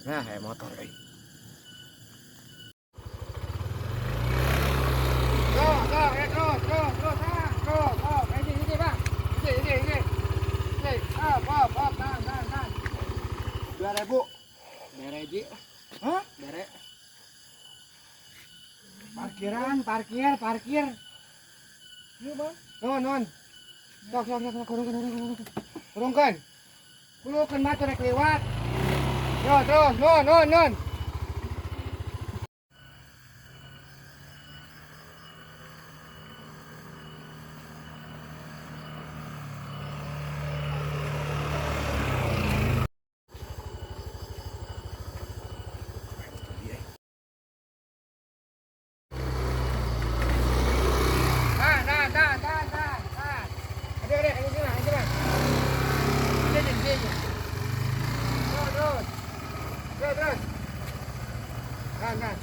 Nah, aya motor euy. Terus, terus, terus, terus, terus, terus, terus, ini, ini, Bang. Ini, ini, ini. Ini, hop, hop, hop, tahan, tahan, tahan. 2.000. Bere, Ji. Hah? Bere. Parkiran, parkir, parkir. Iya, Bang. Nuhun, nuhun. Sok, sok, sok, sok, kurungkeun, kurungkeun, kurungkeun. Kurungkeun batur rek lewat. Yo, terus, nuhun, nuhun, nuhun. Tahan, tahan, tahan, tahan, tahan, tahan. Aduh, aduh, ini sini, ini sini. Ini sini, ini. Terus, terus. Terus, terus. Tahan, tahan.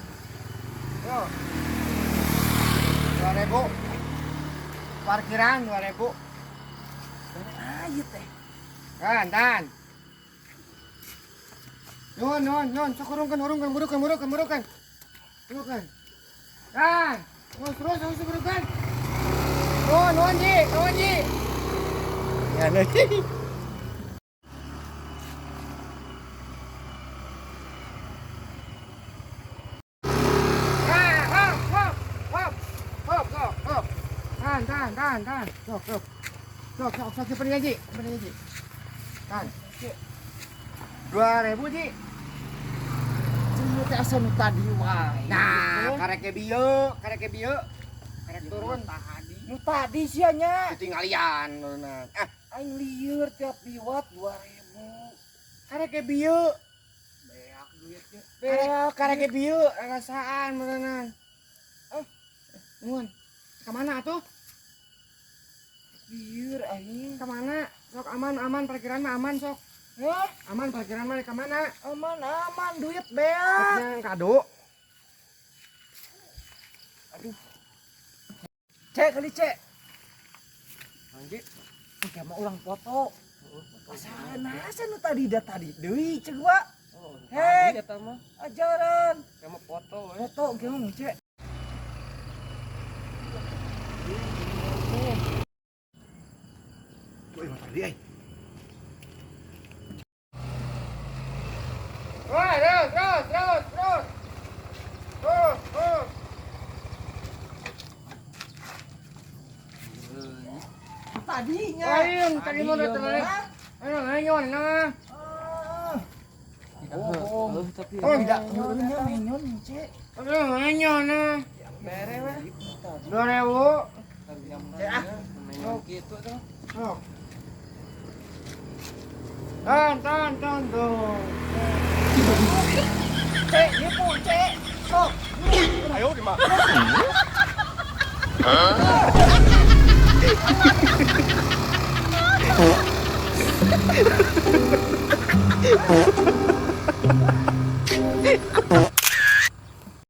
Yo. 2.000. Parkiran 2.000. Ayo teh. Tahan, tahan. Nuhun, nuhun, nuhun. Sok urungkeun, urungkeun, burukeun, burukeun, burukeun. Burukeun. Tahan. Terus, terus, terus, burukeun. Nuhun, nuhun, Ji. Nuhun, Ji. Ya, nih. Ah, hop, hop, hop, hop, hop, hop. Tahan, tahan, tahan, tahan. Sok, sok. Sok, sok, sok, simpen aja, Ji. Simpen aja, Ji. Tahan. 2.000, Ji. Cuma teh asa nu tadi wae. Nah, karek bieu, karek bieu. Karek turun. Tadi. Nu tadi sia nya. Ketinggalian turunan. Ah, Aing lieur tiap liwat 2.000. karek bieu. Beak duitnya. Karek karek bieu rasaan meureunnan. Ah, nuhun. Ka mana atuh? Lieur aing. Ka mana? Sok aman, aman parkiran mah aman sok. Hah? Aman parkiran mah ka mana? Aman aman duit beak. Yang kado. Aduh. Cek kali cek. Anjir. Engke mau ulang foto. Asa asa nu tadi da tadi deui cek gua. Oh, Hei. tadi eta mah Ajaran. kamu foto we. Foto gimana cek? Woi, motor dia. Wah, terus, terus, terus, terus. Terus, terus. Tadinya. Ayo, tadi mau Tadi, datang. Ayo, ayo, nah. Ah. Oh, tapi Oh, Tidak nyuruhnya menyon cek. Ayo, ayo, nah. Bere we. 2.000. Cek ah. Menyon gitu tuh. Sok. Tahan, tahan, tahan, tuh. Cek, nipu cek. Sok. Ayo, di mana?